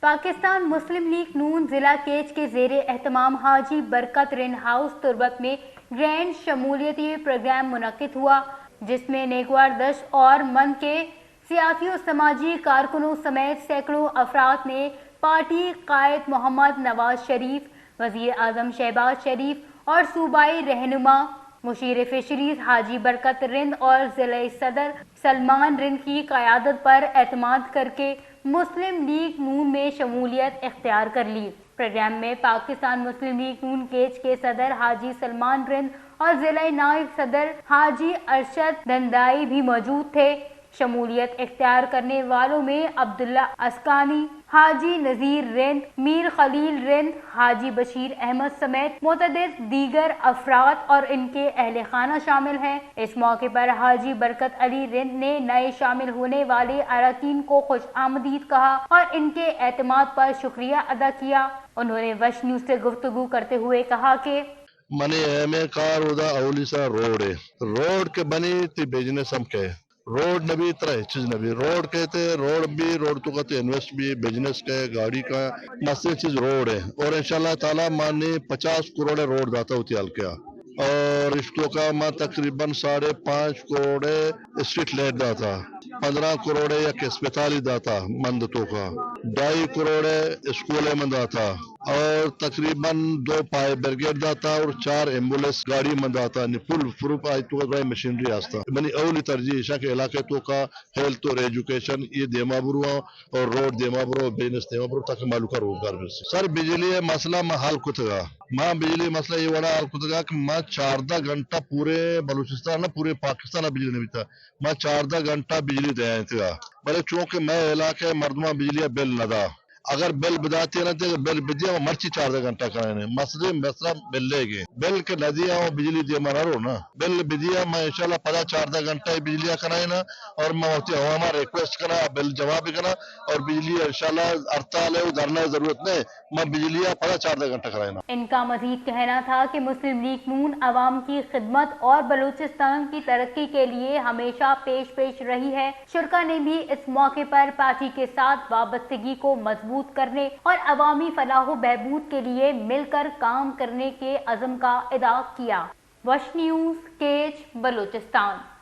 پاکستان مسلم لیگ نون ضلع کیچ کے زیر اہتمام حاجی برکت رند ہاؤس تربت میں گرینڈ شمولیتی پروگرام منعقد ہوا، جس میں نیکوار دشت اور مند کے سیاسی و سماجی کارکنوں سمیت سینکڑوں افراد نے پارٹی قائد محمد نواز شریف، وزیر اعظم شہباز شریف اور صوبائی رہنما مشیر فشریز حاجی برکت رند اور ضلعی صدر سلمان رند کی قیادت پر اعتماد کر کے مسلم لیگ نون میں شمولیت اختیار کر لی۔ پروگرام میں پاکستان مسلم لیگ نون کیچ کے صدر حاجی سلمان رند اور ضلعی نائب صدر حاجی ارشد دندائی بھی موجود تھے۔ شمولیت اختیار کرنے والوں میں عبداللہ اسکانی، حاجی نذیر رند، میر خلیل رند، حاجی بشیر احمد سمیت متعدد دیگر افراد اور ان کے اہل خانہ شامل ہیں۔ اس موقع پر حاجی برکت علی رند نے نئے شامل ہونے والے اراکین کو خوش آمدید کہا اور ان کے اعتماد پر شکریہ ادا کیا۔ انہوں نے وش نیوز سے گفتگو کرتے ہوئے کہا کہ منی اہمیں کار اودا اولی سرا روڈ ء۔ روڈ کہ بنی تی بزنس ہم کئے۔ روڈ نبی ترا ہچ چیز نبی۔ روڈ کئے تے روڈ بی، روڈ توکا تے انویسٹ بی، بزنس کئے، گاڑی کئے، مستریں چیز روڈ ء۔ اور انشاءاللہ تعالی ما نے پچاس کروڑ ء روڈ داتا ہوتی حلقہ ء۔ اور اش توکا ما تقریباً ساڑھے پانچ کروڑ ء اسٹریٹ لائٹ داتا، پندرہ کروڑ ء یک اسپتالی داتا مند توکا، ڈھائی کروڑ ء اسکول ء من داتا۔ اور تقریباً دو پائے بریگیڈ داتا اور چار ایمبولینس گاڑی من داتا، نی پل پروف آئی تو دوائیں مشینری آستا۔ منی اولی ترجیح ایشاں کہ علاقے توکا ہیلتھ اور ایجوکیشن یہ دیما برواں اور روڈ دیما برو، بزنس دیما برو تاکہ مالوکا روزگار برسی۔ سر بجلی مسئلہ ما حل کتگا، ما بجلی مسئلہ یہ وڑا حل کتگا کہ ما چاردہ گھنٹہ پورے بلوچستان نہ پورے پاکستان بجلی نہ بیتا، ما چاردہ گھنٹہ بجلی دیائیں تگا، بلے چونکہ مئے علاقے مردماں بجلی بل نہ دا۔ اگر بل بداتے نہ تے، اگر بل بدیا، ما مرچی چاردہ گھنٹہ کنائینے۔ مسئلہ مسئلہ بل لے گے۔ بل کہ ندیا، وہ بجلی دیما نہ رو نا۔ بل بدیا، ما انشاءاللہ پدا چاردہ گھنٹہ بجلی کنائینا اور ما وتی عواما ریکویسٹ کنا، بل جمع بکنا اور بجلی انشاءاللہ ہڑتال ہے، وہ دھرنا ضرورت نہیں، ما بجلی پدا چاردہ گھنٹہ کنائینا۔ ان کا مزید کہنا تھا کہ مسلم لیگ نون عوام کی خدمت اور بلوچستان کی ترقی کے لیے ہمیشہ پیش پیش رہی ہے۔ شرکا نے بھی اس موقع پر پارٹی کے ساتھ وابستگی کو مضبوط کرنے اور عوامی فلاح و بہبود کے لیے مل کر کام کرنے کے عزم کا اعادہ کیا۔ وش نیوز، کیچ، بلوچستان۔